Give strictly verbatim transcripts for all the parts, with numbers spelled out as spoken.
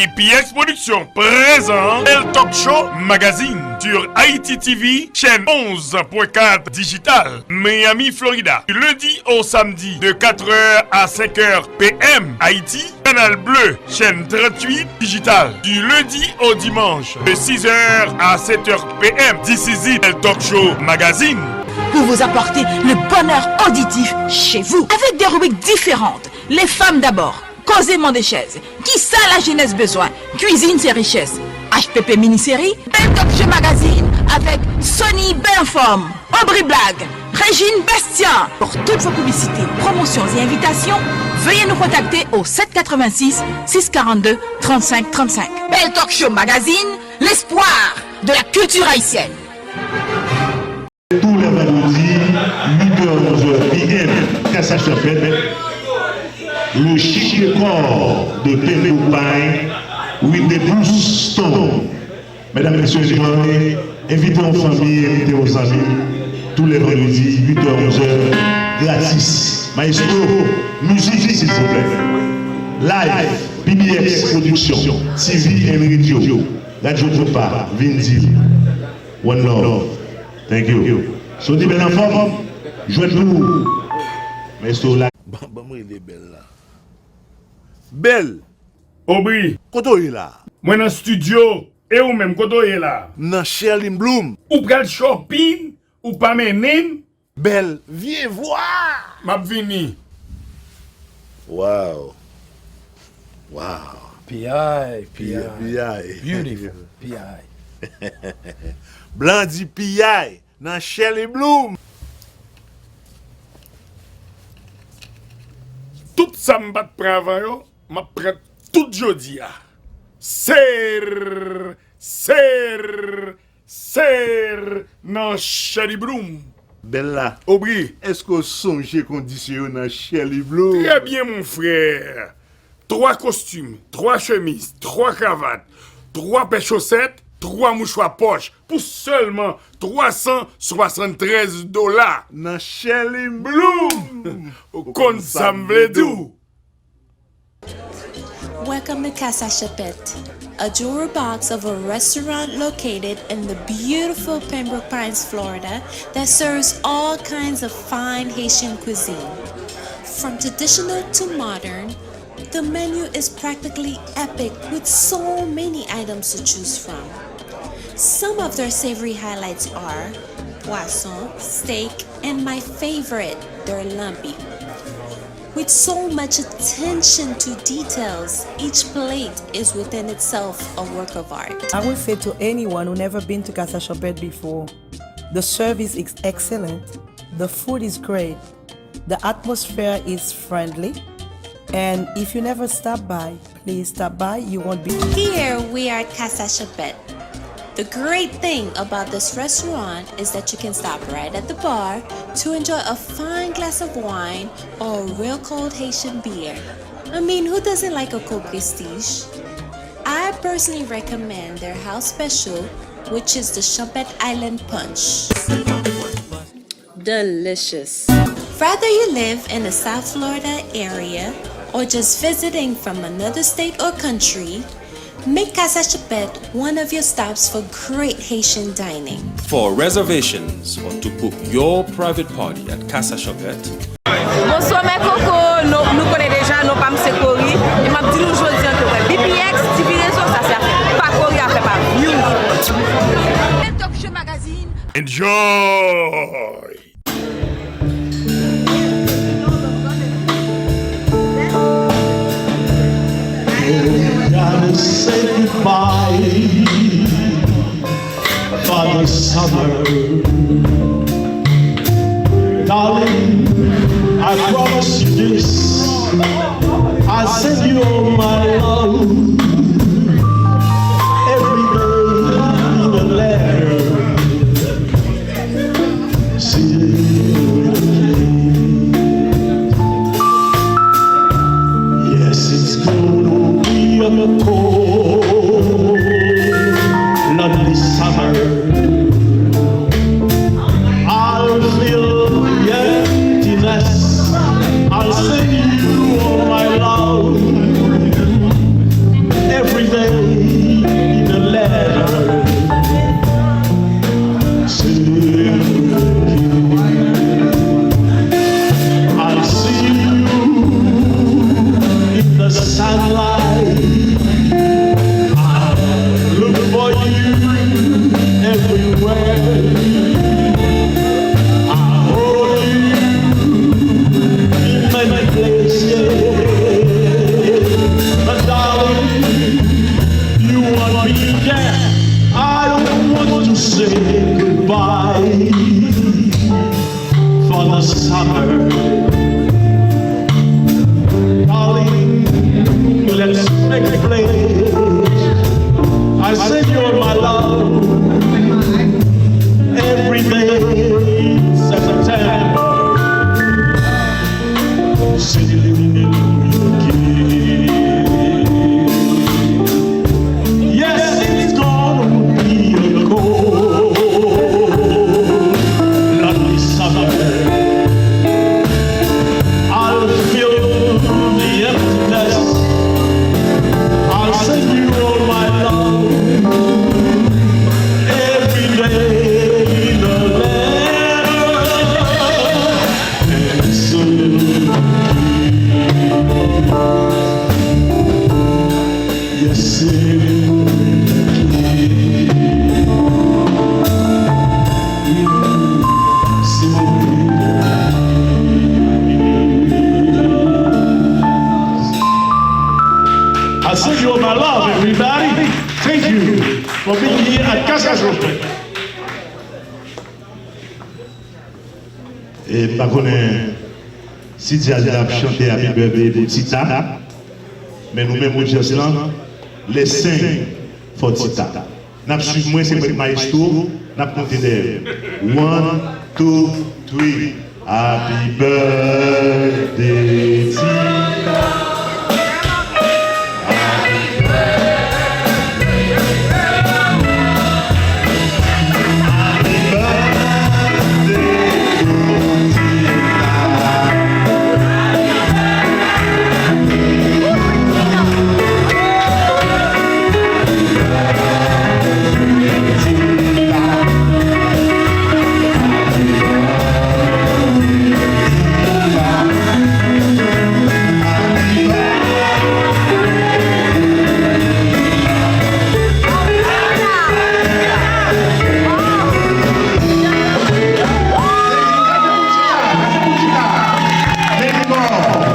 E P X Production présent El Talk Show Magazine sur Haïti T V, chaîne onze point quatre digital, Miami, Florida, du lundi au samedi de quatre heures à cinq heures P M Haïti, Canal Bleu, chaîne trente-huit digital, du lundi au dimanche de six heures à sept heures P M. This is it, El Talk Show Magazine. Pour vous apporter le bonheur auditif chez vous, avec des rubriques différentes. Les femmes d'abord, Koze Mande Chèz, kisa lajenès bezwen? Kwizin se richès. H P P Mini Seri, Bèl Talk Show Magazine avec Sony Bèl Anfòm, Obri Blag, Régine Bastien. Pour toutes vos publicités, promotions et invitations, veuillez nous contacter au sept quatre-vingt-six, six quarante-deux, trente-cinq trente-cinq. Bèl Talk Show Magazine, l'espoir de la culture haïtienne. Tous les vendredis, huit heures, onze heures P M, Casa Chapet, le chic décor de Pembroke Pines, with the blue stone. Medam, mesye, enjoy, envite yon fanmi, envite yon zanmi, tou lè vandredi, uit è, onz è, gratis. Maestro, mizik, silvouplè. Live, P B X Production, T V and Radio, Radio Konpa, vin di l. One love. Thank you. Sony Bèl Anfòm, jwèt pou ou. Maestro la. Ban, ban m rele Bèl la. Bèl! Obri! Kote w ye la? Mwen nan studio. E ou menm, kote w ye la? M nan Sherlyn Bloom. Ou pral shopping? Ou pa mennen m? Bèl, vye vwa! M ap vini. Wow. Wow. P I, P I. P I. Beautiful. P I. Blandy P I nan Sherlyn Bloom. Tout sa m pa t pran avan yo, m ap pran tout jodi a. Ser, ser, ser nan Sherlyn Bloom. Bèl la. Obri. Èske w sonje kondisyon yo nan Sherlyn Bloom? Trè byen, mon frè. Twa kostim, twa chemiz, twa kravat, twa pè chosèt, twa mouchwa pòch pou sèlman twa san swasanntrèz dola. Nan Sherlyn Bloom! Ou konn sa m vle di w. Welcome to Casa Chapet, a jewel box of a restaurant located in the beautiful Pembroke Pines, Florida, that serves all kinds of fine Haitian cuisine. From traditional to modern, the menu is practically epic with so many items to choose from. Some of their savory highlights are poisson, steak, and my favorite, their lambi. With so much attention to details, each plate is within itself a work of art. I would say to anyone who never been to Casa Chapet before, the service is excellent, the food is great, the atmosphere is friendly, and if you never stop by, please stop by, you won't be. Here we are at Casa Chapet. The great thing about this restaurant is that you can stop right at the bar to enjoy a fine glass of wine or a real cold Haitian beer. I mean, who doesn't like a cold prestige? I personally recommend their house special, which is the Chapet Island Punch. Delicious. Whether you live in the South Florida area or just visiting from another state or country, make Casa Chapet one of your stops for great Haitian dining. For reservations or to book your private party at Casa Chapet, Bonswa, mè Koko. Nou, nou konnen deja, non pa m se Cory. E m ap di nou jodi an ke wè B P X, T V Rezo, sa se afè pa Cory, afè pa views. Talk Show Magazine. Enjoy! Gotta say goodbye, Father Summer. Darling, I promise you this. I send you all my love. Every day in a letter. Send it again. Yes, it's gonna be a cold, lonely summer. I'll feel emptiness. I'll send you all my love. Every Every day in the letter. I'll see you in the sunlight. I look for you everywhere. I hold you in many places. But darling, you want me, yeah. I don't want to say goodbye for the summer. Darling, let's make a place. I send you all my love. Every day in September. Send you a kiss. Yes, it's gonna be a cold, lonely summer. I'll fill the emptiness. I'll send you all my love every day in a letter. And soon, yes, it will be. I send you all my love, everybody. Thank you for being here at Cascade Rock. E m pa konnen si djaz la ap chante Happy Birthday pou Tita, men nou menm odyans lan, les cinq for Tita. N ap swiv mwen, se mwen k mayestwo, n ap konte dèyè m. One, two, three. Happy birthday, Tita.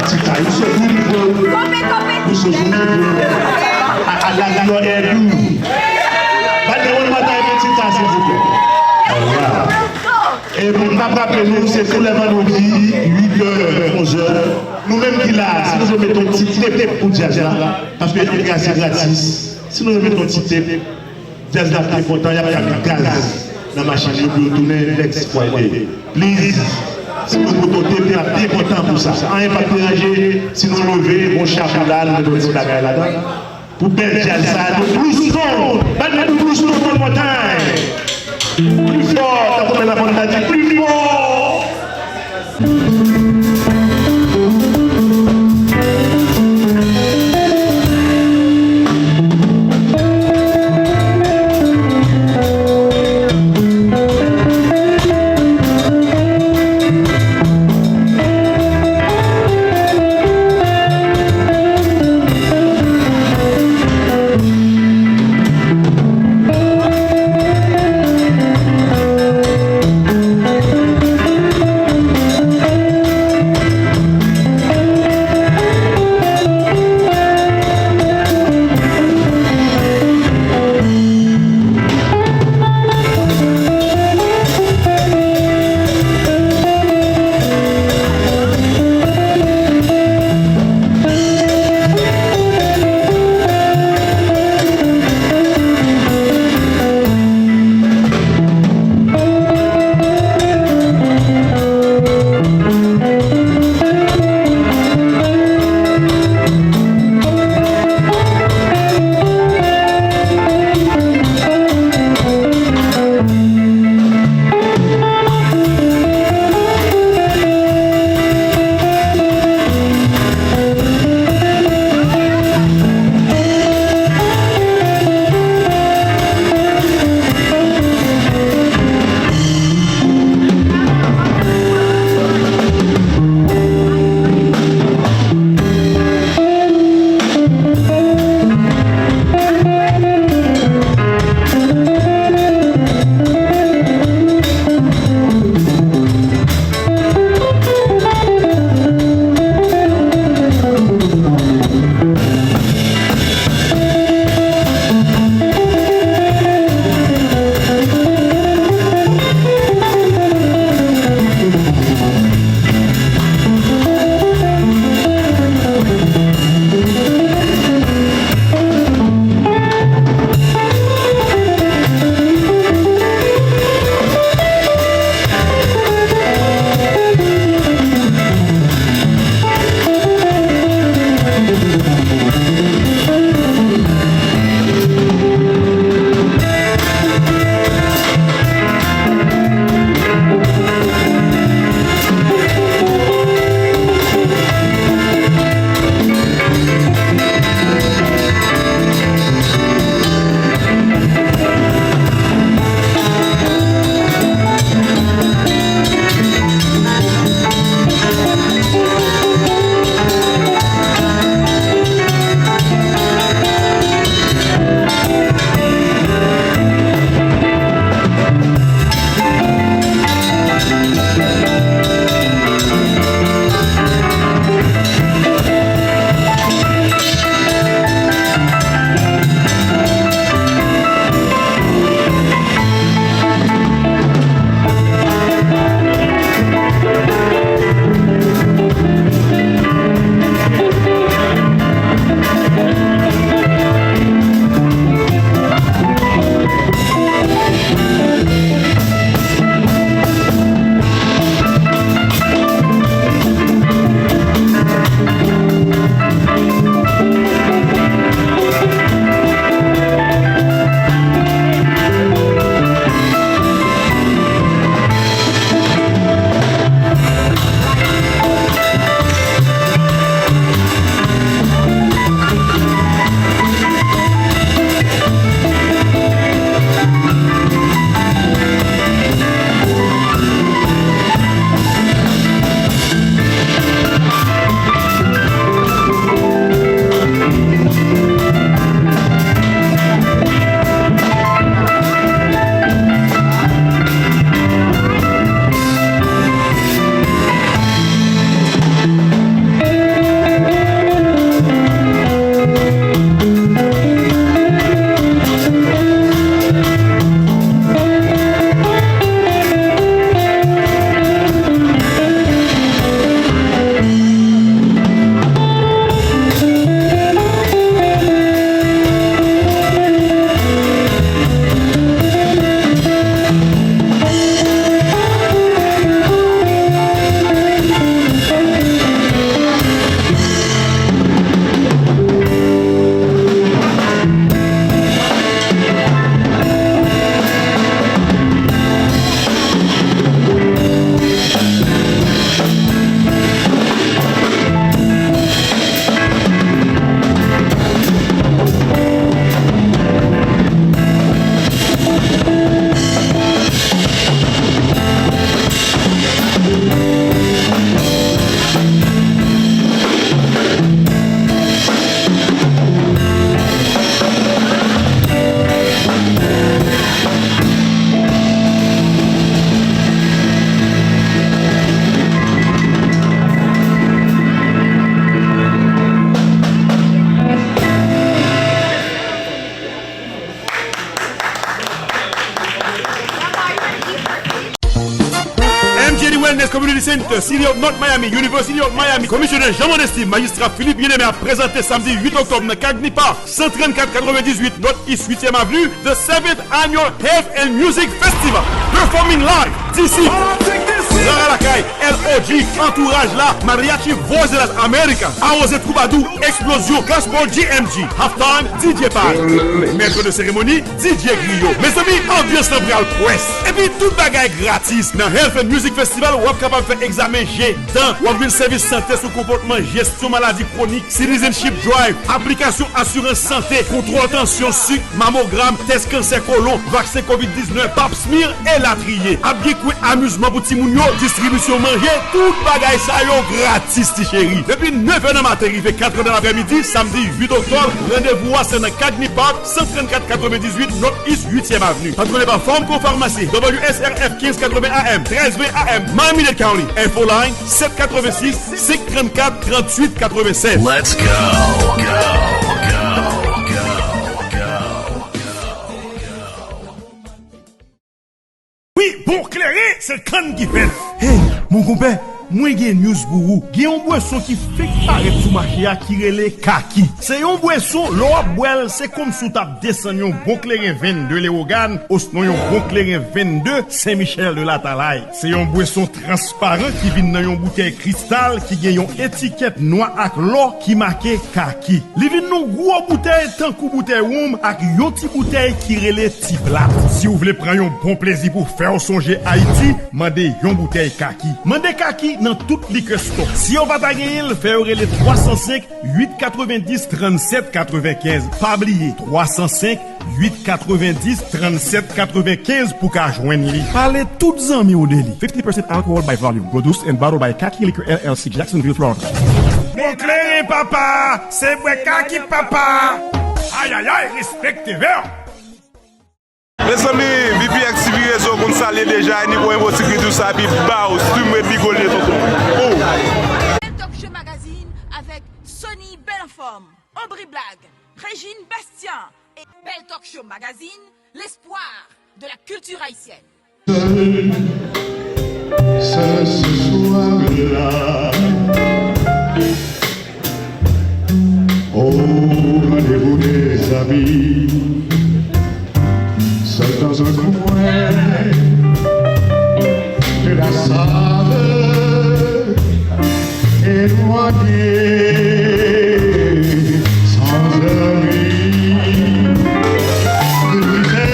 Tita, you so beautiful. You so beautiful. I, I like your hairdo. Bat yon batay pou Tita, silvouplè. Alright. E m ap raple nou, se tou lè vandredi, uit è, onz è. Nou menm ki la, si nou vle met yon ti tep pou djaz la, paske antre a se gratis. Si nou vle met yon ti tep, djaz la ap byen kontan, y ap ka met gaz nan machin yo pou yo tounen next Friday. Please, si nou pote yon tep, y ap byen kontan pou sa. Anyen p ap deranje, si nou leve, gon chapo la, nou met yon ti bagay ladan. Pou bèl djaz sa, nou plis fò. Bat men nou plis fò, one more time. Pli fò, tankou men la fòn ta di, pli fò. Center, City of North Miami, University of Miami. Komisyonè Jean Mondesir, Majistra Philippe Bien-Aimé ap prezante samdi uit oktòb nan Cagney Park, san trannkat katrevendizuit North East uityèm Avenue, The seventh Annual Health and Music Festival. Performing live, D C, Rara Lakay, L O G, Antouraj La, Mariachi Voz de las Américas, Awoze Twoubadou, Eksplozyon, Gospel G M G, Halftime, D J Paz. Maître de cérémonie, D J Griyo. Mezanmi, anbyans lan pral pwès. Epi tout bagay gratis. Nan Health and Music Festival, w ap kapab fè egzamen je, dan, w ap jwenn sèvis sante sou konpòtman, jesyon maladi kwonik, citizenship drive, aplikasyon asirans sante, kontwòl tansyon, sik, mamogram, tès kansè kolon, vaksen kovid diznèf, pap smear, elatriye. Ap gen kwen amizman pou timoun yo, distribisyon manje, tout bagay sa yo gratis, ti cheri. Depi nèf è nan maten rive kat è nan aprèmidi, samdi uit oktòb, randevou a se nan Cagney Park, san trannkat katrevendizuit North East uityèm Avenue. Patwone pa Pharmaco Pharmacy, W S R F kenz katreven A M, trèz ven A M, Miami-Dade County. Infoline, sèt katrevensis, senk trannkat, tranntuit katrevennsèt. Let's go, go, go, go, go, go, go. Wi, bon kleren, se kann ki fè l. Hey, mon konpè, mwen gen news pou ou. Gen yon bweson ki fenk parèt sou mache a ki rele Kaki. Se yon bweson, lè w ap bwè l, se kòmsi w t ap desann yon bon kleren vennde Lewogàn, osnon yon bon kleren vennde Sen Michèl de Latalay. Se yon bweson transparan ki vin nan yon boutèy kristal ki gen yon etikèt nwa ak lò ki make Kaki. Li vin nan gwo boutèy tankou boutèy wonm ak yon ti boutèy ki rele ti plat. Si w vle pran yon bon plezi pou fè w sonje Ayiti, mande yon boutèy Kaki. Mande Kaki nan tout liquor store. Si yo pa ta genyen l, fè yo rele twa san senk, uit katrevendiz, trannsèt katrevenkenz. Pa bliye, twa san senk, uit katrevendiz, trannsèt katrevenkenz pou ka jwenn li. Pale tout zanmi w de li. Fifty percent alcohol by volume. Produced and bottled by Kaki Liquor L L C, Jacksonville, Florida. Bon kleren papa, se bwè Kaki papa. Ayayay, respekte vè. Mezanmi, V P X T V Rezo konn sa l ye deja, e ni bon enbo ti gridou sa, epi ba w, stream red bigol ye tonton. Oh. Bèl Talk Show Magazine avec Sony Belle en Forme, Aubry Black, Régine Bastien et Bèl Talk Show Magazine, l'espoir de la culture haïtienne. Seul, seul ce soir-là, au rendez-vous des amis, seul dans un coin de la salle, éloigné, sans amis, brisé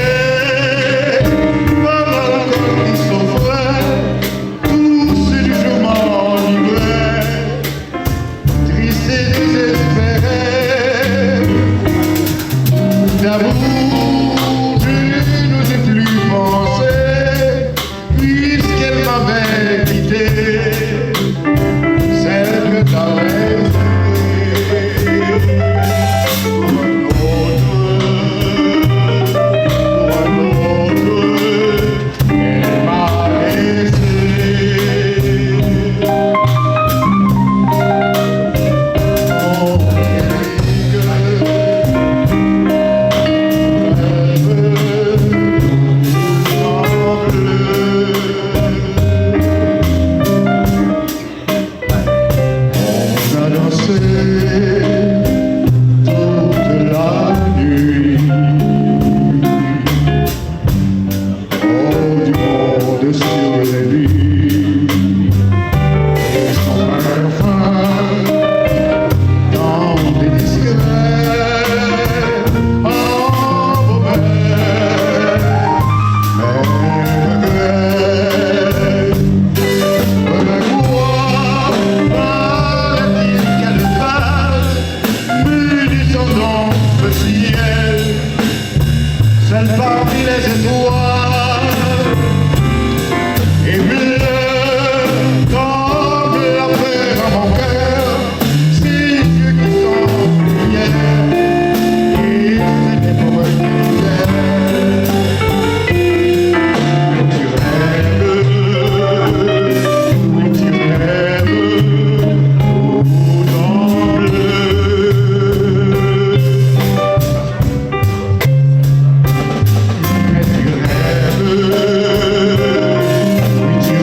par la mélancolie sans frein, tout ce du jour m'enivrait, triste et désespéré. D'amour, tu ne sais plus penser, puisqu'elle m'avait quitté, celle que t'avais aimée. Pour un autre, pour un autre, elle m'a laissé. Oh, on a dansé toute la nuit. Oh, du monde sur les lits et son parfum dans des discrets enveloppés. Mais regret, pourquoi paraît-il qu'elle parle mû du sang dans le ciel? Celle parmi les étoiles est bleue comme la mer à mon cœur. Ces yeux qui sont hier et ce n'est pas vrai. Tu rêves, tu rêves, aux dents bleues. Mais tu rêves, oui, tu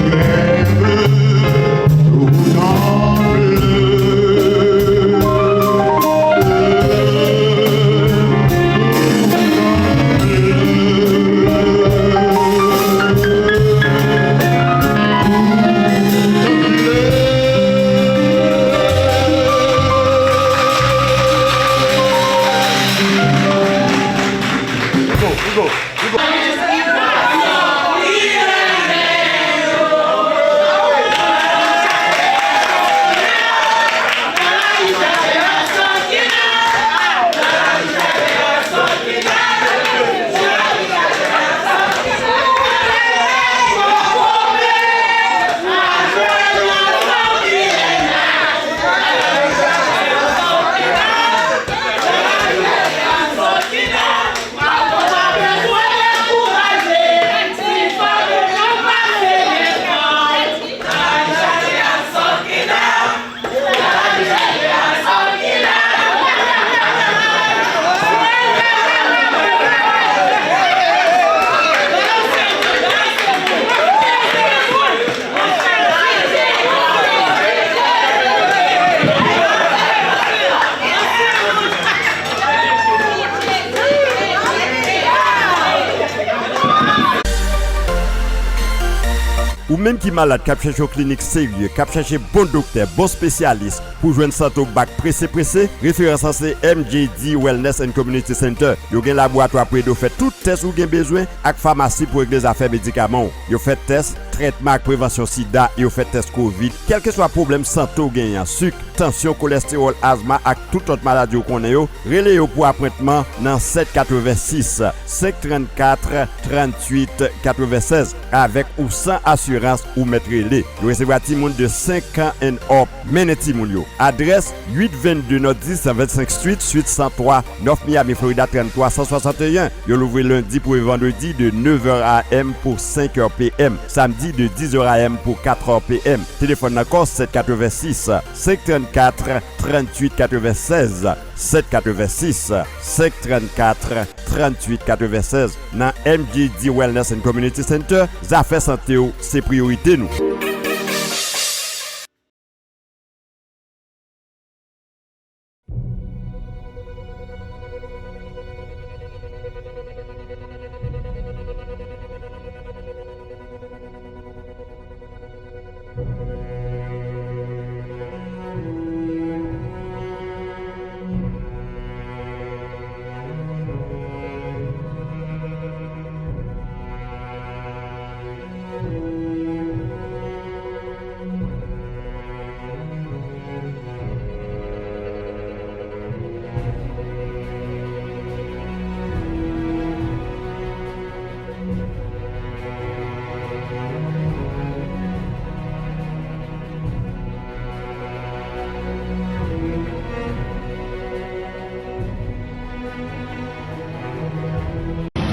Ou menm ki malad, k ap chèche yon klinik serye, k ap chèche bon doktè, bon espesyalis, pou jwenn sante w bak prese prese, referans lan se M J D Wellness and Community Center. Yo gen laboratwa pou ede w fè tout tès ou gen bezwen ak famasi pou regle zafè medikaman w. Yo fè tès, trètman ak prevansyon sida e yo fè tès kovid. Kèlkeswa pwoblèm sante w genyen an, sik, tansyon, kolèstewòl, azma ak tout lòt maladi w konnen yo, rele yo pou apwentman nan sèt katrevensis, senk trannkat, tranntuit katrevensèz. Avèk ou san asirans, ou mèt rele. Yo resevwa timoun de senk an and up. Mennen timoun yo. Adrès, uit vennde Nòdis, san vennsenk Street, Suite san twa, North Miami, Florida, trannntwa san swasanteyen. Yo louvri lendi pou rive vandredi de nevè a m pou senkè p m, samdi de dizè a m pou katrè p m. Telefòn nan ankò, sèt katrevensis, senk trannkat, tranntuit katrevensèz, sèt katrevensis, senk trannkat, tranntuit katrevensèz. Nan M J D Wellness and Community Center, zafè sante w se priyorite nou.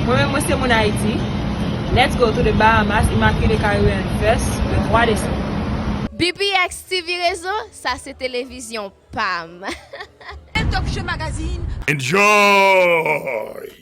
Mwen menm, mwen se moun Ayiti. Let's go to the Bahamas, Immaculée Caribbean Fest, le twa desanm. B P X T V Réseau, sa se televizyon pa m. Talk Show Magazine. Enjoy!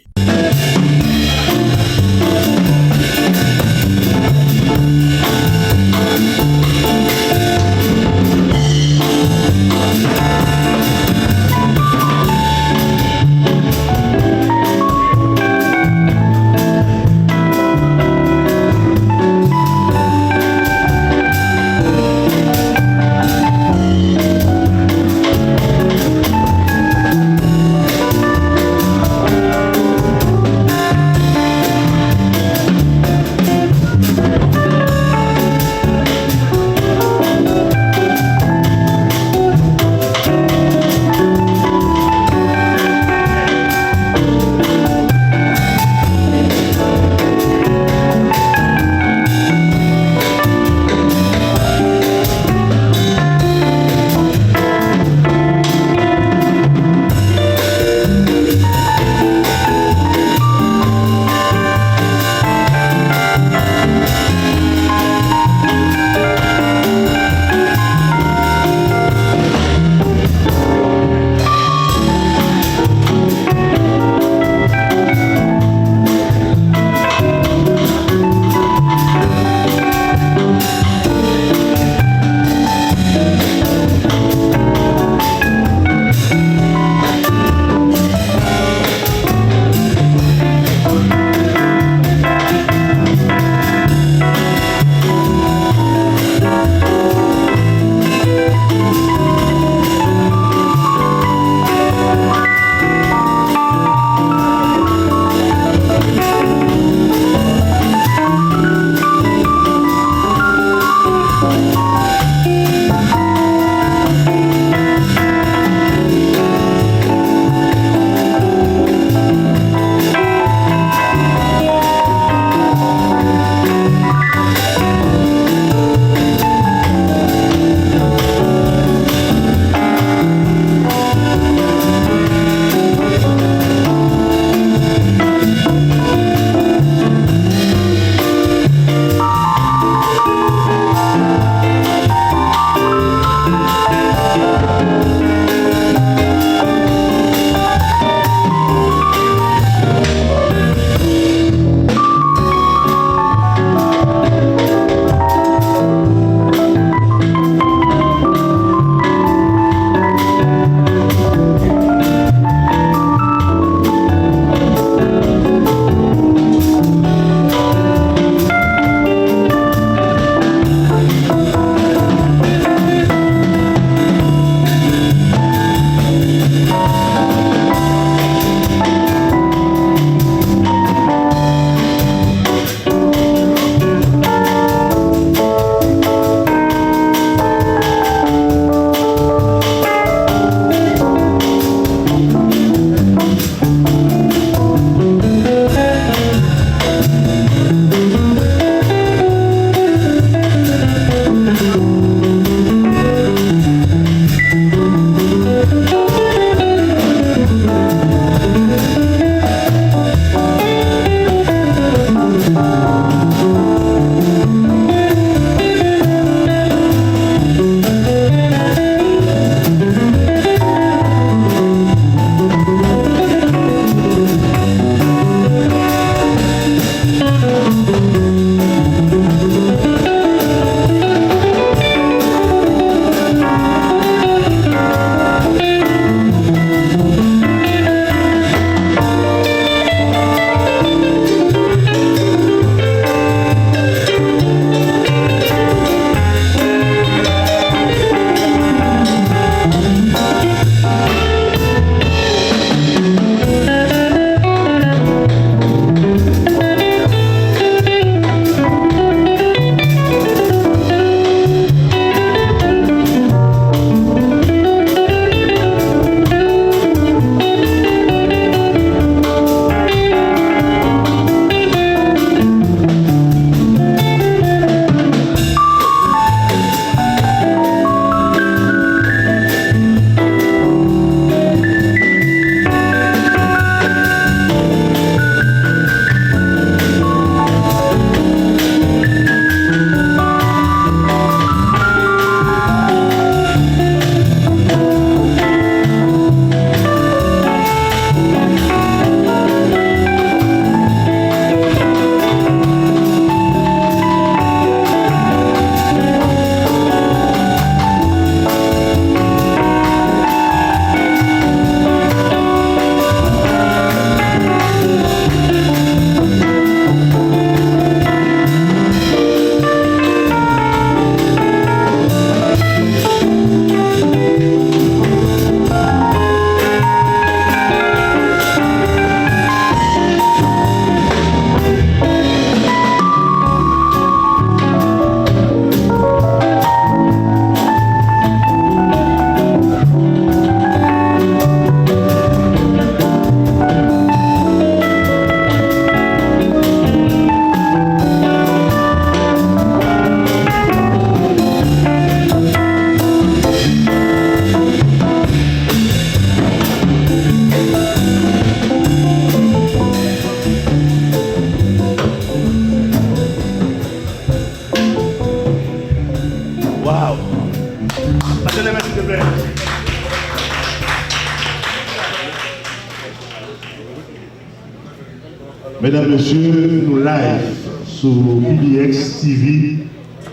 Medam, mesye, nou live sou P B X T V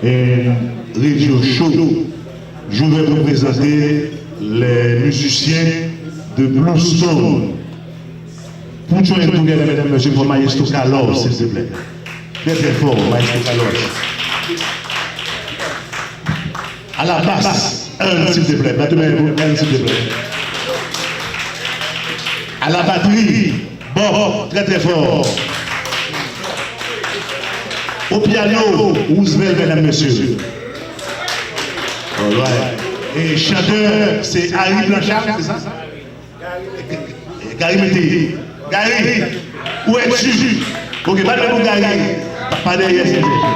and Radio Show. Je vais vous présenter les musiciens de Blue Stone. Put your hand together, medam, mesye, for Maestro Carlos, silvouplè. Trè, trè fò, Maestro Carlos. À la basse, un, silvouplè. Bat men pou un, silvouplè. À la batterie, Bob, trè, trè fò. Au piano, Roosevelt, medam, mesye. All right. E chantè, se Harry Blanchard, se sa? Gary mete. Gary, où es-tu? Ok, bat men pou Gary. Pa dèyè, silvouplè.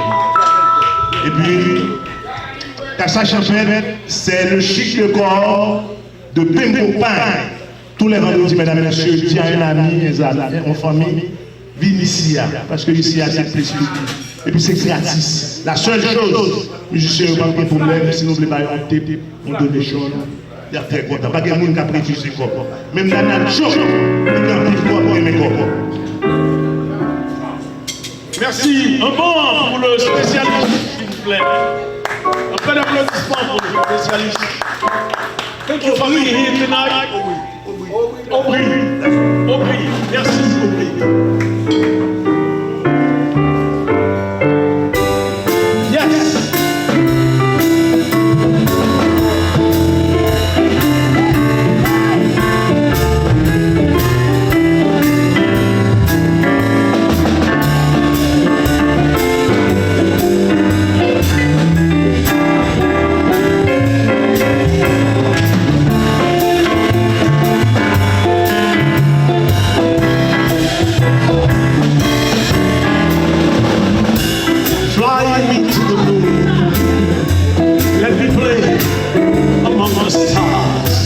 Epi, Kasa Chanpèt, c'est le chic de corps de Pengo Pine. Tous les vendredis, medam, mesye, di a un ami, un ami, une famille, vin isi a. Paske isi a, se plis pou li. Epi se gratis. La seule chose, mizisyen yo pa gen pwoblèm, si nou vle ba yo yon tip, yon donation, y ap trè kontan. Pa gen moun k ap refize kòb. Menm Nana Joe, li gen anpil kòb, li renmen kòb. Merci. Un bon pour le spécialiste, s'il vous plaît. Un peu d'applaudissements pour le spécialiste. Thank you for being here tonight. Aubrey. Aubrey. Merci, Aubrey. Yes. Fly me to the moon. Let me play among the stars.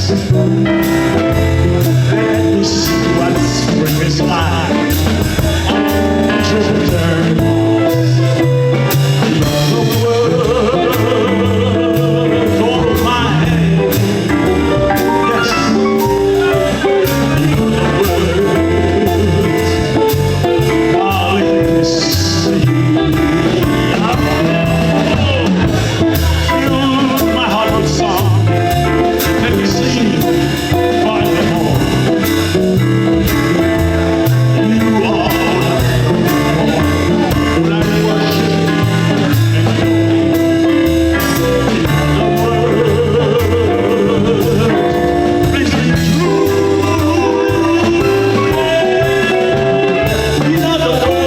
Let me see what spring is like on Jupiter. The world, oh my, yes, the world. Darling, this is me. Fill my heart with song. Let me sing forevermore. You are all I worship and adore. In other words,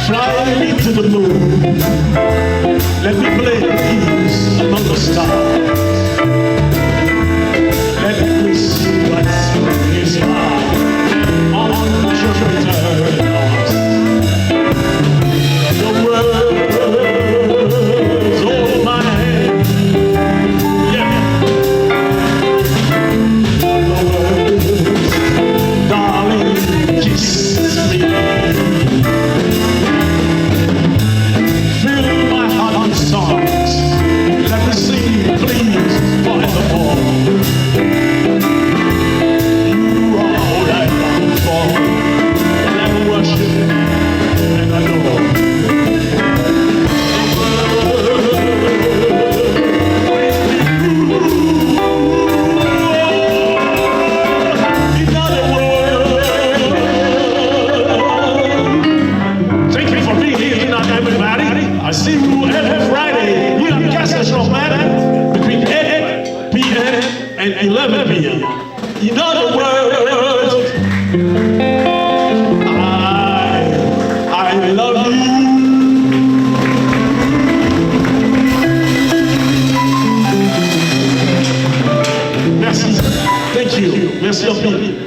Fly me to the moon. Let me play the keys among the stars. Let me see what's in his heart on Jupiter. The world's all mine. Yeah. The world's, darling, kiss me. Fill my heart on songs. Let me sing, please, forever.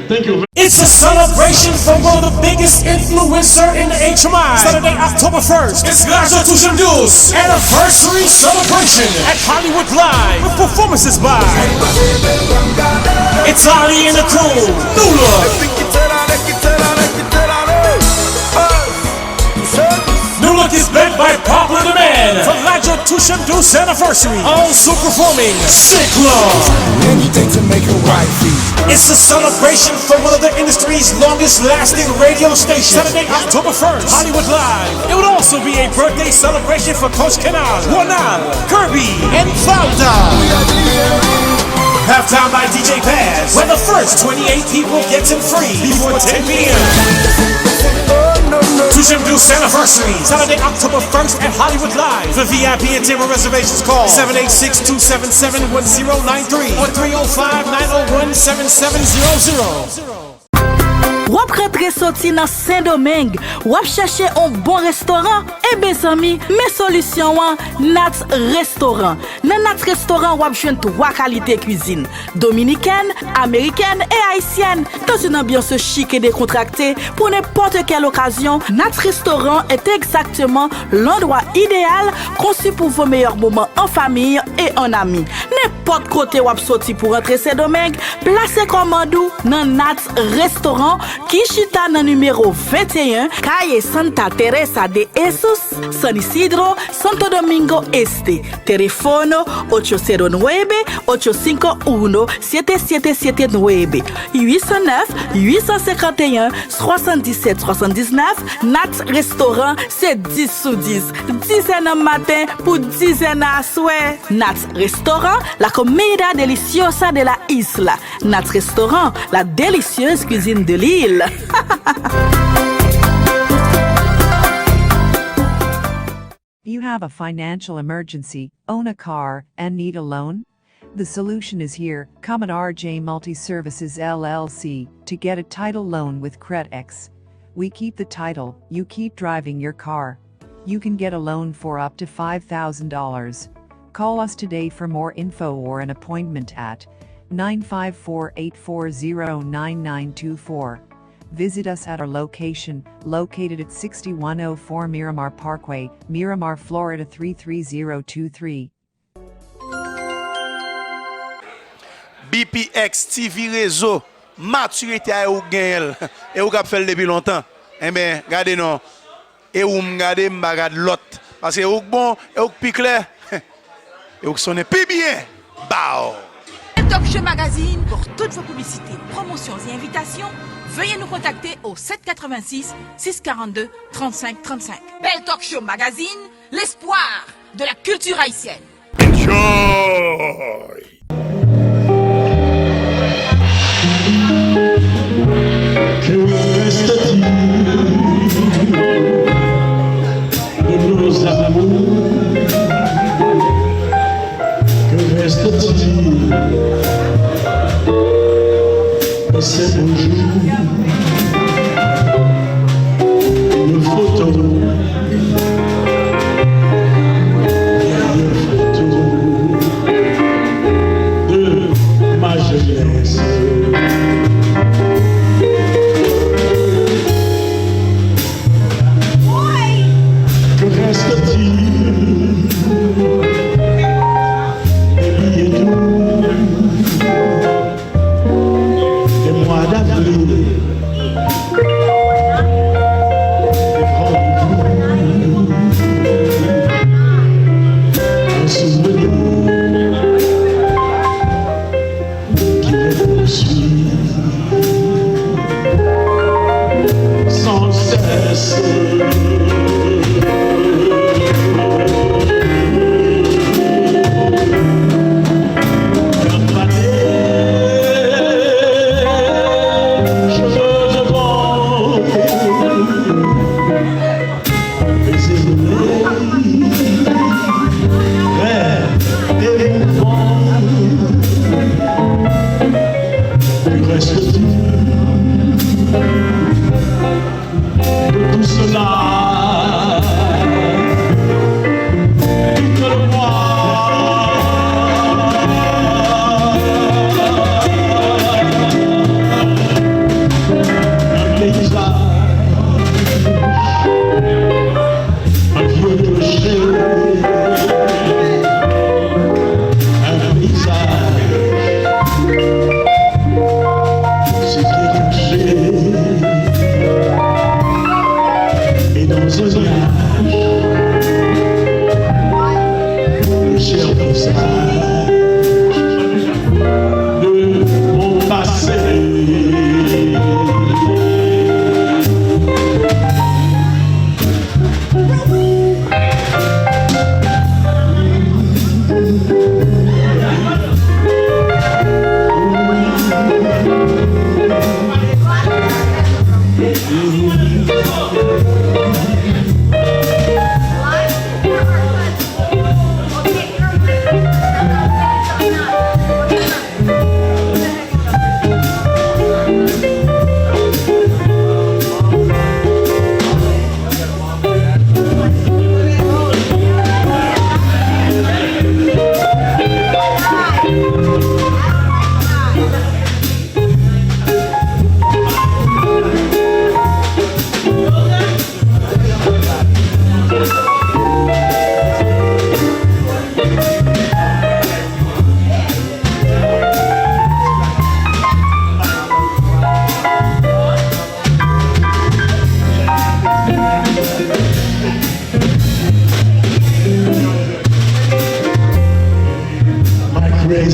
Thank you. It's a celebration for one of the biggest influencer in the H M I. Saturday, October first, it's Raja Touche M Douce anniversary celebration at Hollywood Live with performances by Itali and the Crew, New Look. New Look is led by Pablo the Man for Raja Touche M Douce anniversary. Also performing Sick Love. Anything to make a wifey. It's a celebration for one of the industry's longest lasting radio stations. Saturday, October first, Hollywood Live. It would also be a birthday celebration for Coach Kenal, Ronald, Kirby, and Valda. Halftime by D J Paz, where the first twenty-eight people get in free before ten p.m. Touche M Douce anniversary, Saturday, October first at Hollywood Live. For V I P and table reservations, call seven eight six, two seven seven, one zero nine three or three oh five, nine oh one, seven seven zero zero. W ap rantre soti nan Sendomeng, w ap chèche yon bon restoran? Enben zanmi, men solisyon an, Nats Restoran. Nan Nats Restoran, w ap jwenn twa kalite kwizin, dominikèn, amerikèn e ayisyèn. Dans une ambiance chic et décontractée, pour n'importe quelle occasion, Nats Restoran est exactement l'endroit idéal conçu pour vos meilleurs moments en famille et en amis. Nenpòt kote w ap soti pou rantre Sendomeng, plase kòmand ou nan Nats Restoran ki chita nan nimewo venteyen, Calle Santa Teresa de Jesús, San Isidro, Santo Domingo Este. Teléfono ocho cero nueve, ocho cinco uno, siete siete siete nueve, huit cent neuf, huit cent cinquante et un, soixante-dix-sept soixante-dix-neuf. Nats Restoran, se dis sou dis. Dizè nan maten pou dizè nan aswè. Nats Restoran, la comida deliciosa de la isla. Nats Restoran, la délicieuse cuisine de l'île. You have a financial emergency, own a car, and need a loan? The solution is here. Come at R J Multi Services L L C to get a title loan with Credix. We keep the title, you keep driving your car. You can get a loan for up to five thousand dollars. Call us today for more info or an appointment at nine five four, eight four zero, nine nine two four. Visit us at our location, located at sixty-one oh four Miramar Parkway, Miramar, Florida three three zero two three. B P X T V Rezo, matirite a e ou k genyen l, e ou k ap fè l depi lontan. Enben, gade non, e ou m gade, m pa gad lòt. Paske e ou k bon, e ou k pi klè, e ou k sonnen pi byen. Baw! Talk Show Magazine pour toutes vos publicités, promotions et invitations, veuillez nous contacter au sept quatre-vingt-six, six quarante-deux, trente-cinq trente-cinq. Bell Talk Show Magazine, l'espoir de la culture haïtienne. Enjoy! Que reste-t-il de nos amours? Que reste-t-il de ces beaux jours? Une photo, une photo de ma jeunesse. Que reste-t-il des billets doux, des mois d'avril, des rendez-vous, un souvenir qui me poursuit sans cesse.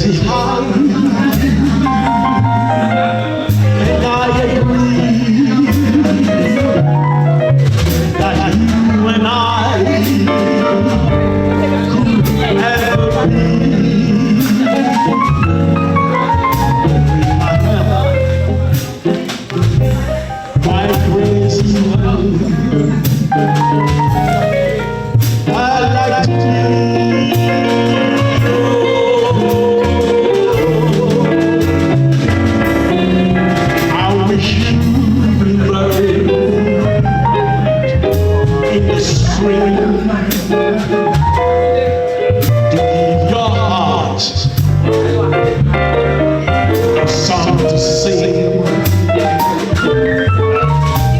And I agree that you and I could ever be. My crazy love, I like to I wish you were in the spring to give your heart a song to sing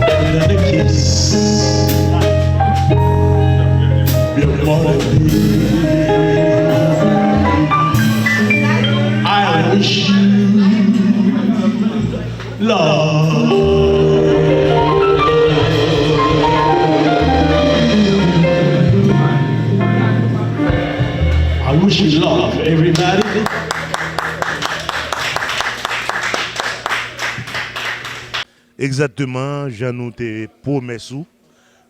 and a kiss before the day. I wish you love. I wish you love, everybody. Egzakteman, jan nou te pwomès ou,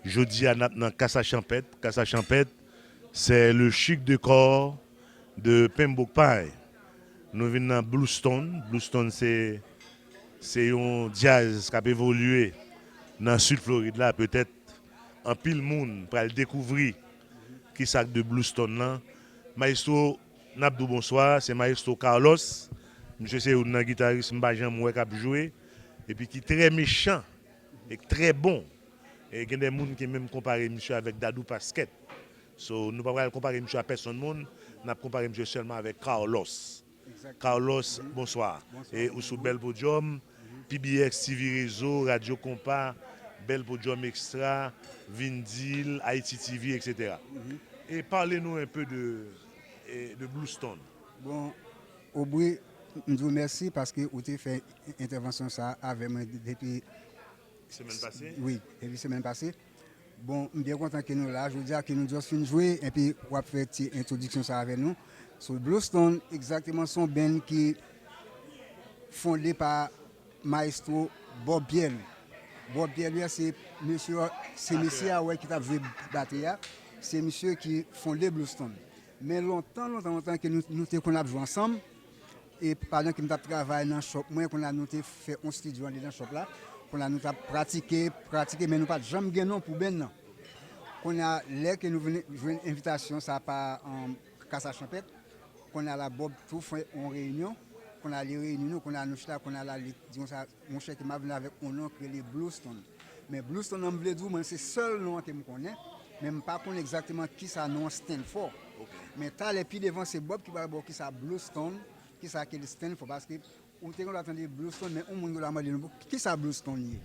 jodi a n ap nan Casa Champêtre. Casa Champêtre, c'est le chic de corps de Pembroke Pie. Nou vin nan Bluestone. Bluestone se, se yon djaz k ap evolye nan Sid Florid la. Petèt anpil moun pral dekouvri kisa k de Bluestone lan. Maestro, n ap di w bonswa, se Maestro Carlos. Misye se youn nan gitaris m pa janm wè k ap jwe, epi ki trè mechan e trè bon. E gen de moun ki menm konpare misye avèk Dadou Pasquet. So, nou pa pral konpare misye a pèsonn moun, n ap konpare misye sèlman avèk Carlos. Carlos, bonswa. E ou sou Bèl Podyòm, P B X T V Rezo, Radyo Konpa, Bèl Podyòm Extra, Vin Di L, Ayiti T V, et cetera. E pale nou un peu de, e, de Bluestone. Bon, Aubrey, m di w mèsi paske ou te fè entèvansyon sa a avè mwen depi Semèn pase? Wi, depi semèn pase. Bon, m byen kontan ke nou la. Jodi a ke nou just fin jwe, epi w ap fè ti entwodiksyon sa avè nou. So, Bluestone, egzakteman, se yon band ki fonde pa Maestro Bob Pierre-Louis. Bob Pierre-Louis a, se mesye, se mesye a, wè, ki t ap jwe batri a. Se misye ki fonde Bluestone. Men lontan, lontan, lontan ke nou, nou te konn ap jwe ansanm, e pandan ke m t ap travay nan shop mwen, kounye a nou te fè yon estidyo andedan shop la. Kounye a nou t ap pratike, pratike, men nou pa t janm gen non pou band nan. Kounye a, lè ke nou vin jwenn envitasyon sa pa, um, Casa Champêtre, kounye a la Bob tou fè yon reyinyon, kounye a li reyini nou, kounye a nou chita, kounye a la li di konsa, monchè, ke m ap vin avèk yon non ki rele Bluestone. Men Bluestone nan, m vle di w, mwen, se sèl non an ke m konnen, men m pa konn egzakteman kisa non an stand for. Men talè pi devan, se Bob ki pral ba w kisa Bluestone, kisa ke li stand for, paske ou te gen dwa tande Bluestone, men yon moun gen dwa mande nou, kisa Bluestone ye?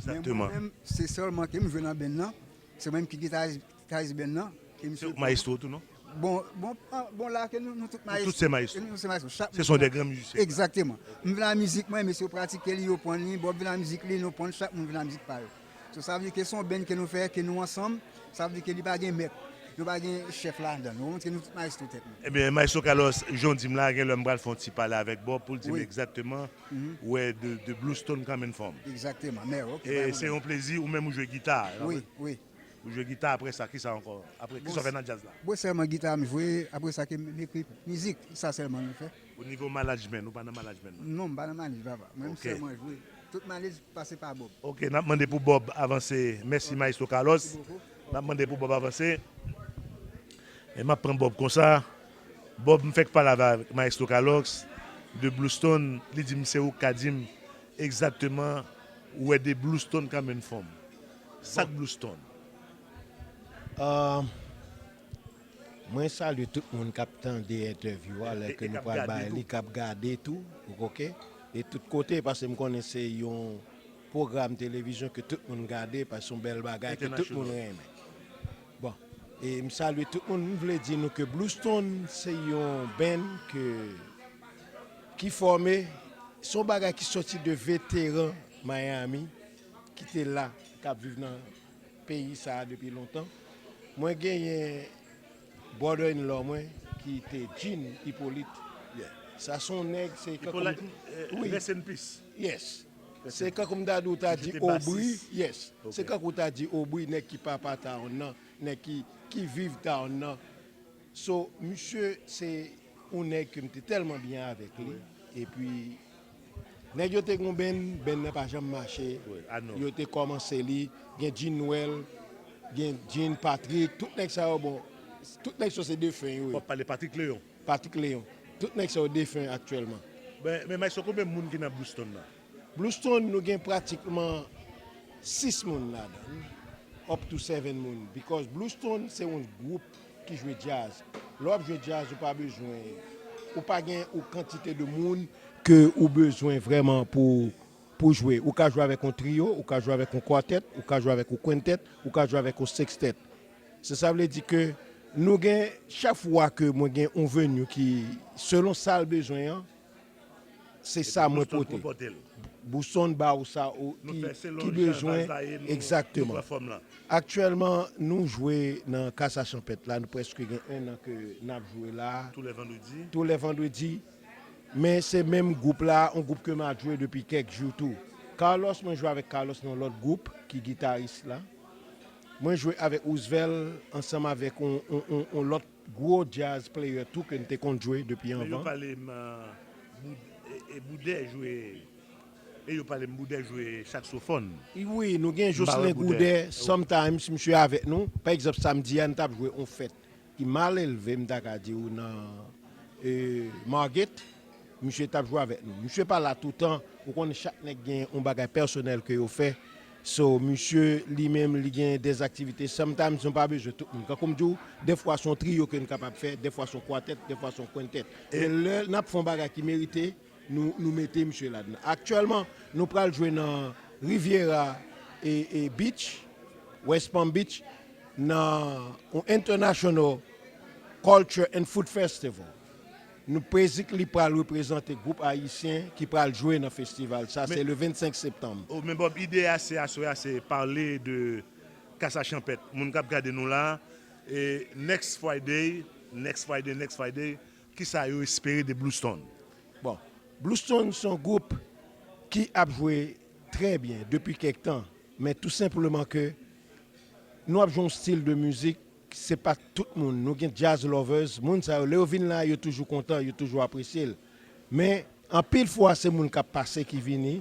Men mwen menm, se sèlman ke m jwe nan band nan, se mwen menm ki gitaris, gitaris band nan, ke misye. Se ou k maestro tou, non? Bon, bon, ah, bon, la ke nou, nou tout maestro. Tout se maestro. Nou se maestro. Chak moun. Se son de gran mizisyen. Egzakteman. M vin a mizik mwen, mesye yo pratike li, yo pran li, Bob vin a mizik li, nou pran, chak moun vin a mizik pa yo. So, sa vle di ke se yon band ke nou fè, ke nou ansanm, sa vle di ke li pa gen mèt, nou pa gen chèf ladan l. Nou konprann ke nou tout maestro tèt nou. Ebyen, Maestro Carlos, jan w di m la, gen lè m pral fè yon ti pale avèk Bob pou l di m egzakteman where the, the Bluestone coming from. Egzakteman, men, ok, pa gen pwoblèm. E se yon plezi, ou menm ou jwe gita. Wi, wi. Ou jwe gita, apre sa, kisa ankò? Apre, kisa w fè nan djaz la? Bon, sèlman gita m jwe, apre sa ke m ekri mizik, sa sèlman nou fè. O nivo management, ou pa nan management, non? Non, m pa nan manage, papa. Mwen, m sèlman jwe. Tout manage pase pa Bob. Ok, n ap mande pou Bob avanse. Mèsi, Maestro Carlos. N ap mande pou Bob avanse. E m ap pran Bob konsa. Bob, m fèk pale avè Maestro Carlos de Bluestone. Li di m se ou k ka di m egzakteman where the Bluestone coming from. Sa k Bluestone? Ah, mwen salye tout moun k ap tande entèvyou a, lè ke nou pral bay li, k ap gade tou, ok? E tout kote, paske m konnen se yon pwogram televizyon ke tout moun gade, paske se yon bèl bagay ke tout moun renmen. Bon, e m salye tout moun, m vle di nou ke Bluestone se yon band ke, ki fòme, se yon bagay ki soti de veteran Miami, ki te la, k ap viv nan peyi sa a depi lontan. Mwen genyen brother-in-law mwen ki te Gene Hyppolite. Yeah. Sa se yon nèg, se Ipolit, wi, rest in peace. Yes. Se kankou m ta di w ta di Obri, yes. Se kankou w ta di Obri, nèg ki papa Town nan, nèg ki, ki viv Town nan. So, misye se yon nèg ke m te tèlman byen avèk li. Epi, nèg yo te gon benn, benn nan pa janm mache. Yo te kòmanse li, gen Jean Noël, gen Jean Patrick, tout nèg sa yo, bon, tout nèg sa yo se defen yo ye. W ap pale Patrick Léon. Patrick Léon. Tout nèg sa yo defen aktyèlman. Men, men Maestro, konbyen moun ki nan Bluestone nan? Bluestone, nou gen pratikman sis moun ladan, up to seven moun, because Bluestone se yon gwoup ki jwe djaz. Lè w ap jwe djaz, ou pa bezwen, ou pa gen yon kantite de moun ke ou bezwen vrèman pou, pou jwe. Ou ka jwe avèk yon trio, ou ka jwe avèk yon quartet, ou ka jwe avèk yon quintet, ou ka jwe avèk yon sextet. Se sa vle di ke nou gen, chak fwa ke mwen gen yon venue ki, selon sa l bezwen an, se sa mwen pote. Bluestone ba ou sa ou ki, ki bezwen. Egzakteman. Aktyèlman, nou jwe nan Casa Champêtre la, nou prèske gen en an ke n ap jwe la. Tou lè vandredi. Men se menm gwoup la, yon gwoup ke m ap jwe depi kèk jou tou. Carlos, mwen jwe avèk Carlos nan lòt gwoup ki gitaris la. Mwen jwe avèk Roosevelt ansanm avèk yon, yon, yon, yon lòt gwo jazz player tou ke n te konn jwe depi anvan. Men yo pale m, e, e, Boudè jwe, e yo pale m Boudè jwe saksofòn. Wi, nou gen Jocelyn Goudè, sometimes, misye avèk nou. Pa egzanp, samdi a, n t ap jwe yon fèt ki mal elve, m ta ka di w, nan, e, Margate. Misye t ap jwe avèk nou. Misye pa la toutan. Ou konnen chak nèg gen yon bagay pèsonèl ke yo fè. So, misye, li menm, li gen dèzaktivite. Sometimes, nou pa bezwen tout moun. Kankou m di w, dèfwa se yon trio ke n kapab fè, dèfwa se yon kwatèt, dèfwa se yon kwentèt. Men lè n ap fè yon bagay ki merite, nou, nou mete misye ladan. Aktyèlman, nou pral jwe nan Riviera e, e Beach, West Palm Beach, nan yon International Culture and Food Festival. Nou, Prezic, li pral reprezante gwoup ayisyen ki pral jwe nan festival sa, se le vennsenk septanm. O, men Bob, ide a se aswè a, se pale de Casa Champêtre. Moun k ap gade nou la, e next Friday, next Friday, next Friday, kisa yo espere de Bluestone? Bon, Bluestone se yon gwoup ki ap jwe trè byen depi kèk tan, men tou senpleman ke nou ap jwe yon stil de mizik, se pa tout moun. Nou gen jazz lovers, moun sa yo, lè yo vin la, yo toujou kontan, yo toujou apresye l. Men, anpil fwa, se moun k ap pase ki vini.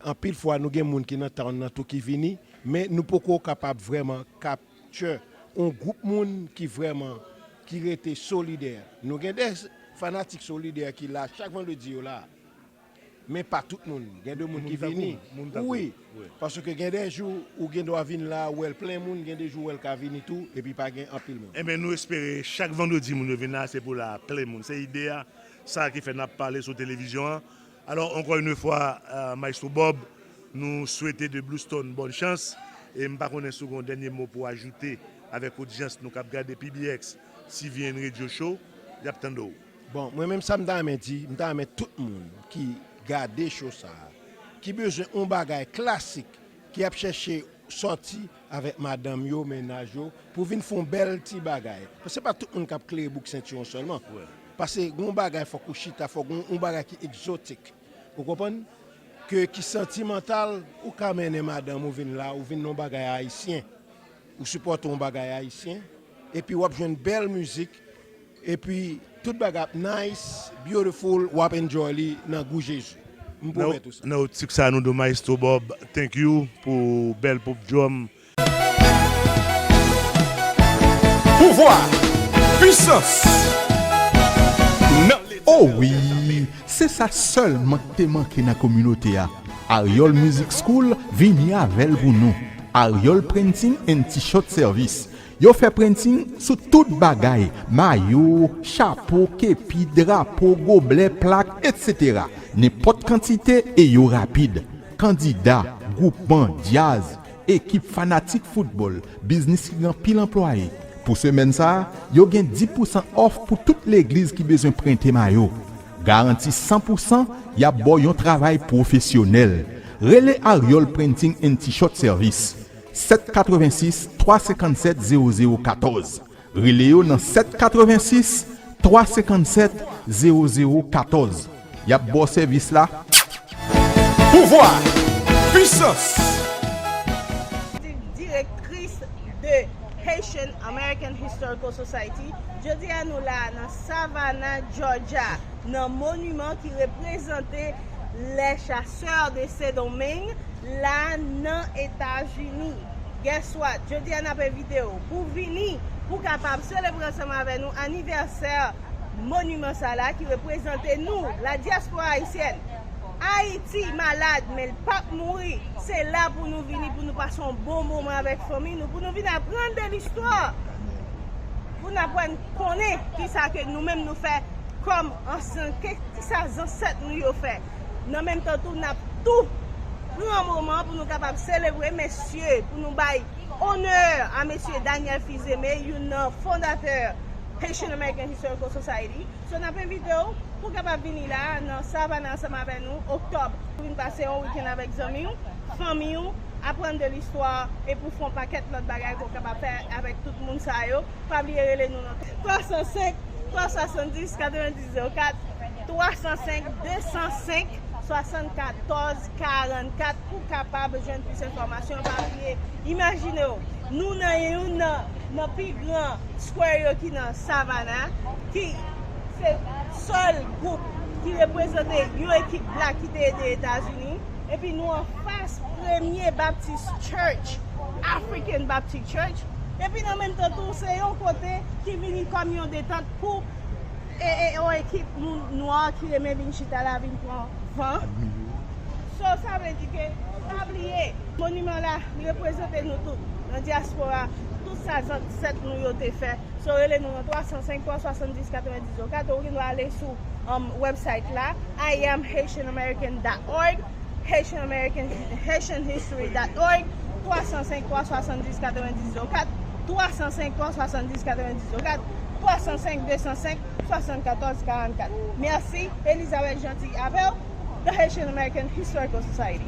Anpil fwa, nou gen moun ki nan town nan tou ki vini. Men, nou poko kapab vrèman capture yon gwoup moun ki vrèman, ki rete solidè. Nou gen de fanatik solidè ki la, chak vandredi yo la. Men pa tout moun. Gen de moun ki vini. Wi. Paske gen de jou ou gen dwa vin la, ou wè l plen moun, gen de jou ou wè l ka vini tou, epi pa gen anpil moun. Enben, nou espere chak vandredi moun yo vin la, se pou la plen moun. Se ide a, sa ki fè n ap pale sou televizyon an. Alò, encore une fois, euh, Maestro Bob, nou swete de Bluestone bòn chans. E m pa konnen si w gen yon dènye mo pou ajoute avèk odyans nou k ap gade P B X T V and Radio Show, y ap tande w. Bon, mwen menm sa m ta renmen di, m ta renmen tout moun ki gade show sa a, ki bezwen yon bagay klasik, ki ap chèche sòti avèk madanm yo, mennaj yo, pou vin fè yon bèl ti bagay. Paske se pa tout moun k ap klere bouk sentiwon sèlman. Paske gen yon bagay fòk ou chita, fòk gen yon bagay ki egzotik. Ou konprann? Ke, ki santimantal, ou ka mennen madanm ou vin la, ou vin nan yon bagay ayisyen. Ou sipòte yon bagay ayisyen, epi w ap jwenn bèl mizik, epi tout bagay ap nice, beautiful, w ap enjoy li nan gou Jezi. M pwomèt ou sa. Nan optik sa, nou di w Maestro Bob, thank you pou bèl pop drum. Pouvwa, pwisans, nan leta. O wi, se sa sèlman k te manke nan kominote a. Aryòl Music School vini avè l pou nou. Aryòl Printing and T-shirt Service. Yo fè printing sou tout bagay, mayo, chapo, kepi, drapo, goblè, plak, etsetera. Nenpòt kantite e yo rapid. Kandida, gwoupman, djaz, ekip fanatik foutbòl, biznis ki gen anpil anplwaye. Pou semèn sa a, yo gen dis pousan òf pou tout legliz ki bezwen prente mayo. Garanti san pousan, y ap ba w yon travay pwofesyonèl. Rele Aryòl Printing and T-shirt Service, sèt katrevensis, twa senkannsèt, zewo zewo katòz. Rele yo nan sèt katrevensis, twa senkann sèt zewo zewo katòz. Y ap ba w sèvis la. Pouvwa! Pwisans! Direktris de Haitian American Historical Society. Jodi a nou la nan Savannah, Georgia, nan moniman ki reprezante les chasseurs de Saint-Domingue la nan Etazini. Guess what? Jodi a n ap envite w pou vini, pou kapab selebre ansanm avè nou anivèsè moniman sa la ki reprezante nou, la dyaspora ayisyèn. Ayiti malad, men l p ap mouri. Se la pou nou vini, pou nou pase yon bon moman avèk fanmi nou, pou nou vin aprann de listwa, pou n aprann konnen kisa ke nou menm nou fè kòm ansyen, ke, kisa zansèt nou yo fè. Nan menm tan tou, n ap tou pran moman pou nou kapab selebre mesye, pou nou bay onè a mesye Daniel Fils-Aimé, youn nan fondatè Haitian American Historical Society. So, n ap envite w pou w kapab vini la nan Savannah ansanm avè nou, oktòb, pou vin pase yon wikenn avèk zanmi w, fanmi w, aprann de listwa, epi w fè yon pakèt lòt bagay ke w kapab fè avèk tout moun sa yo. Pa bliye rele nou nan twa san senk, twa swasanndis, katrevenndis zewo kat, twa san senk, de san senk, swasannkatòz karannkat pou kapab jwenn plis enfòmasyon. Pa bliye, imajine w, nou nan youn nan, nan pi gran square yo ki nan Savannah, ki se sèl gwoup ki reprezante yon ekip black ki te ede Etazini, epi nou anfas Premye Baptist Church, African Baptist Church, epi nan menm tan tou, se yon kote ki vini kòm yon detant pou e, e, yon ekip moun nwa ki renmen vin chita la, vin pran van. So, sa vle di ke, pa bliye, moniman la, li reprezante nou tout, nan dyaspora, tout sa zansèt nou yo te fè. So, rele nou nan twa san senk, twa swasanndis, katrevenndis zewo kat, ou gen dwa ale sou, um, website la, I am Haitian American dot org, Haitian American, Haitian History dot org, twa san senk, twa swasanndis, katrevenndis zewo kat, twa san senk, twa swasanndis, katrevenndis zewo kat, twa san senk, de san senk, swasannkatòz karannkat. Mèsi, Elizabeth Jeanty avè w, The Haitian American Historical Society.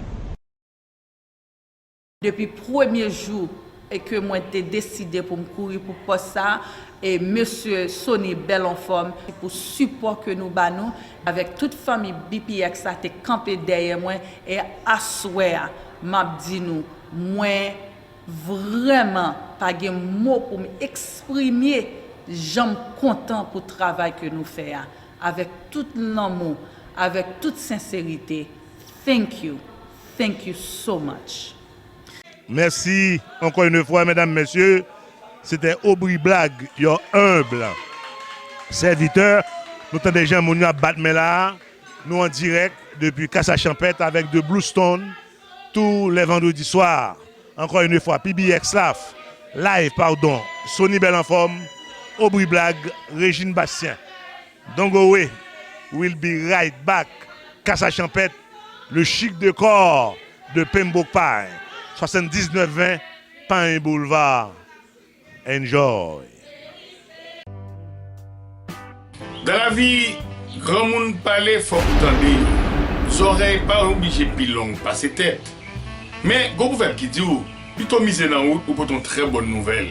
Depi premye jou e ke mwen te deside pou m kouri pou pòs sa a, e mesye Sony Bèl Anfòm, pou sipò ke nou ba nou, avèk tout fanmi B P X la te kanpe dèyè mwen, e aswè a, m ap di nou, mwen vrèman pa gen mo pou m eksprime jan m kontan pou travay ke nou fè a, avèk tout lanmou, avèk tout senserite. Thank you. Thank you so much. Mèsi ankò yon fwa, medam, mesye. C'était Aubry Blague, your humble serviteur. Nou tande jan moun yo ap bat men la a. Nou an dirèk depi Casa Champêtre avèk The Blue Stone tou lè vandredi swa. Ankò yon fwa, P B X Laf, live, padon, Sony Bèl Anfòm, Aubry Blague, Régine Bastien. Don't go away. We'll be right back. Casa Champêtre, le chic décor de Pembroke Pines, soixante-dix-neuf vingt Pine Boulevard. Enjoy. Dan lavi, granmoun pale, fòk ou tande yo. Zòrèy pa oblije pi long pase tèt. Men, gon pwovèb ki di w, pito mize nan wout ou pote yon trè bòn nouvèl.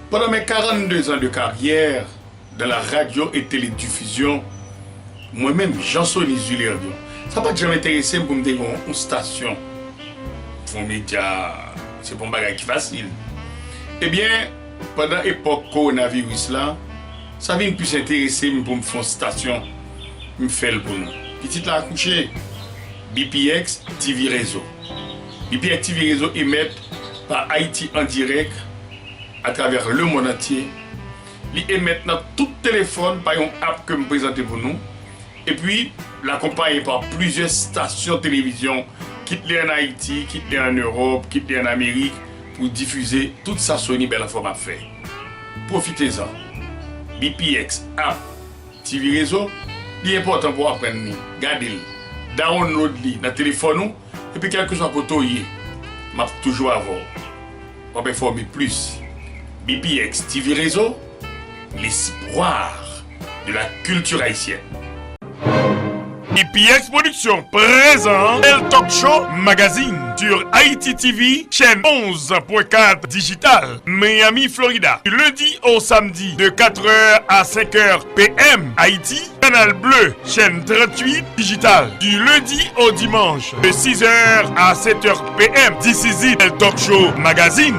Pandan mes quarante-deux ans de carrière, dans la radio et télédiffusion, mwen menm, Jean Sony Zulergue, sa pa t janm enterese m pou m te gen yon, yon stasyon. Fè yon medya, se pa yon bagay ki fasil. Ebyen, pandan epòk kowonaviris la, sa vin plis enterese m pou m fè yon stasyon, m fè l pou nou. Pitit la akouche, B P X T V Rezo. B P X T V Rezo emèt pa Ayiti an dirèk atravè lemonn antye. Li emèt nan tout telefòn pa yon app ke m prezante pou nou. Epi, l akonpaye pa plizyè stasyon televizyon, kit li ann Ayiti, kit li ann Ewòp, kit li ann Amerik, pou difize tout sa Sony Bèl Anfòm ap fè. Pwofitezan. B P X app T V Rezo, li enpòtan pou w aprann li, gade l, download li nan telefòn ou, epi kèlkeswa kote w ye, m ap toujou avè w. W ap enfòme plis. B P X T V Rezo, l'espoir de la culture haïtienne. P X Production présent El Talk Show Magazine sur Haïti T V, chaîne onze point quatre digital, Miami, Florida. Du lundi au samedi de quatre heures à cinq heures P M Haïti, Canal Bleu, chaîne trente-huit digital. Du lundi au dimanche de six heures à sept heures P M. This is it, El Talk Show Magazine.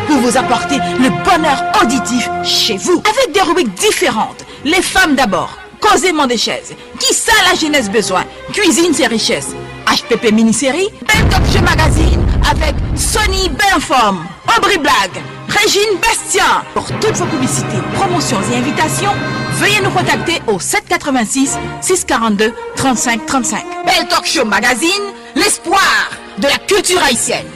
Pour vous apporter le bonheur auditif chez vous, avec des rubriques différentes. Les femmes d'abord, Koze Mande Chèz, Kisa Lajenès Bezwen, Kwizin se Richès, H P P Mini Seri, Bèl Talk Show Magazine avec Sony Bèl Anfòm, Obri Blag, Régine Bastien. Pour toutes vos publicités, promotions et invitations, veuillez nous contacter au sept quatre-vingt-six, six quarante-deux, trente-cinq trente-cinq. Bèl Talk Show Magazine, l'espoir de la culture haïtienne.